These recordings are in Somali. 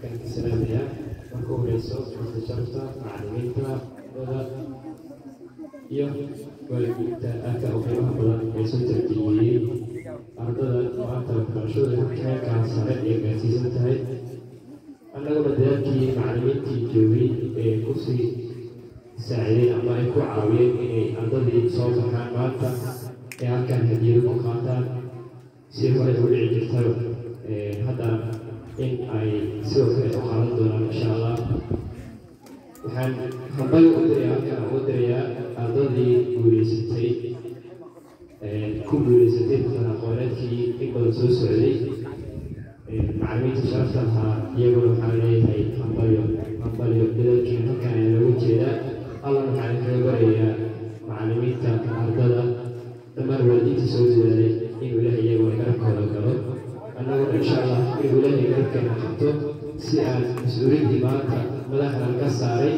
Halkan ka salaamayaa marka u horeyso marka sharafta macallimiinta dada iyo waalidiinta aadka u qiimaha badan ee soo tarbiyeeyey ardada maanta waxbarashadooda heerkaa sare ee gaarsiisan tahay. Annaguna dadaalkii macallimiintii joogay ee kusii saacideen ama ay ku caawiyeen inay ardadii soo baxaan maanta ee halkan hadiyado ku qaataan, si hore u dhici jirtaba, haddana in ay sidoo kale u qaadan doonaan, insha Allah. Waxaan hambalyo u dirayaa, halkan ugu dirayaa ardadii guuleysatay, ku guuleysatay tartan aqooneedkii in badan soo socday. Macallimiinta sharafta lahaa iyaguna waxaan leeyahay hambalyo, hambalyo. Dadaalkiina halkan ayaa looga jeedaa. Allana waxaan kaga barayaa macallimiinta, ardada, dhammaan waalidiinta soo dadaalay inuu Ilaahay iyaguna garabkooda galo, annaguna, insha Allah, inuu Ilaahay garabkeena qabto si aan mas-uuliyaddii maanta madaxdan ka saaray.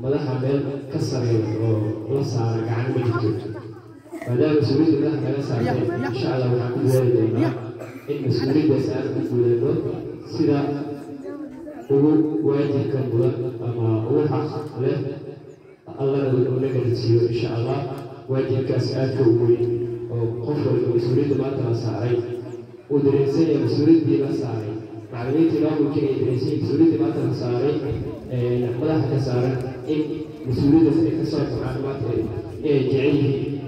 Madaxa meel ka sareeyo oo la saara gacan ma jirto. Maadaama mas-uuliyadda madaxa laga saartay, insha Allah, waxaan ku dadaali doonaa in mas-uuliyaddaas aan u gudano sida ugu waajibka mudan ama ugu xaq leh. Allana uu na gaarsiiyo, insha Allah, waajibkaas aadka u weyn oo qof walba mas-uuliyadda maanta la saaray uu dareensan yahay. Mas-uuliyaddii la saaray macallimiintii maamulka ay dareensan yihiin mas-uuliyaddii maanta la saaray, madaxa ka saaran, in mas-uuliyaddaas ay kasoo baxaan maanta inay jecel yihiin.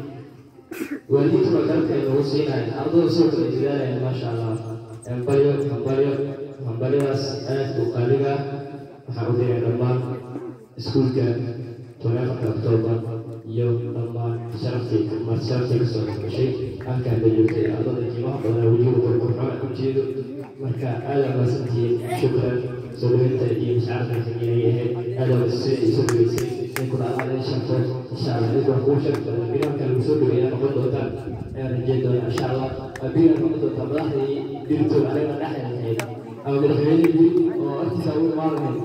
Waalidiintuna garabka ay noogu siinayaan, ardada sidoo kale ay dadaalayaan, maasha Allah. Hambalyo, hambalyo, hambalyadaas aadka u qaaliga ah waxaan u diray dhammaan iskuulka 14-ka Oktoobar iyo dhammaan sharaftii sharaftii kasoo gashay halkaan la joogtay, ardada qiimaha badan, wejiga qurqurxoon aan u jeedo. Marka aad aa mahadsantihiin, shukran. Soo dhaweynta iyo mashaarka xagiinay ahayd aad aa soo dhaweysay idinkuna Allah idin sharfo, insha Allah. Idinku wax kugu sharfi badan biri halkaan lagu soo dhaweeyaa noqon doontaan ayaan rajeyn doonaa, insha Allah. Biri noqon doontaa madaxdii diritood anigana dhexda lahayd ama madaxweyne biri oo agtiisa ugu imaan lahayd,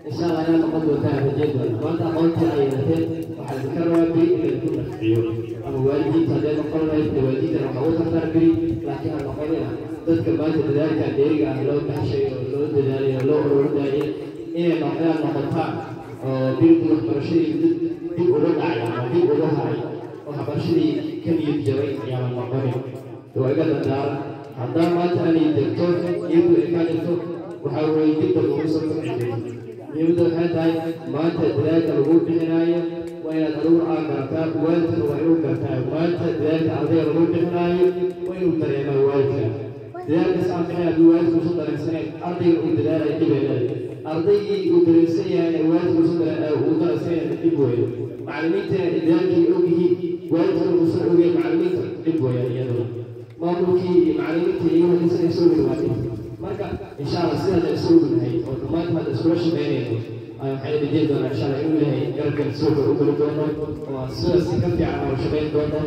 insha Allah, ayaa noqon doontaa rajeyn doona. Maanta aqoontii ay yeelateen waxaa idinka rabaa biri in laydinku nafciyo ama waalidiinta hadday noqon lahayd. Waalidiintana waxaa ugu tartaan biri, laakiin ha noqonina dadka maanta dadaalka dheeriga ah loo baxshay oo loo dadaalay oo loo ururinayay inay noqdaan noqotaan oo birigu waxbarashadii dib dib uga dhacay ama dib uga haray oo waxbarashadii ka niyad jabay ayaana noqonin. Waa iga dardaaran. Haddaa maanta aanay degto iyadu ay kaa jirto, waxaa weeye dib dambe ugu soo kobci doonto. Muhiimadda waxay tahay maanta dadaalka lagu bixinaayo waa inaad adigu aa garataa, waalidkuna waa inuu gartaa. Maanta dadaalka ardayga lagu bixinaayo waa inuu dareemaa waalidka. Dadaalkaas aan bixin hadduu waalidku usan dareensanayn ardayga uu dadaalayo, dhib ay leedahay. Ardaygii uu dareensan yahayna waalidku usan uu dareensan yahay, dhib weeye. Macallimiinta dadaalkii og yihiin, waalidkuna uusan ogeyn macallimiinta, dhib weeyaan iyaduna. Maamulkii iyo macallimiinta iyaguna insan ay soo ogin waa dhib. Marka, insha Allah, sidaas aan isu ognahay oo dhammaanta hadda iskula shaqaynayno, waxaan rajeyn doonaa, insha Allah, inuu Ilaahay garabkan sidoo kale u geli doono oo aan sidaas ka fiican oo shaqayn doono.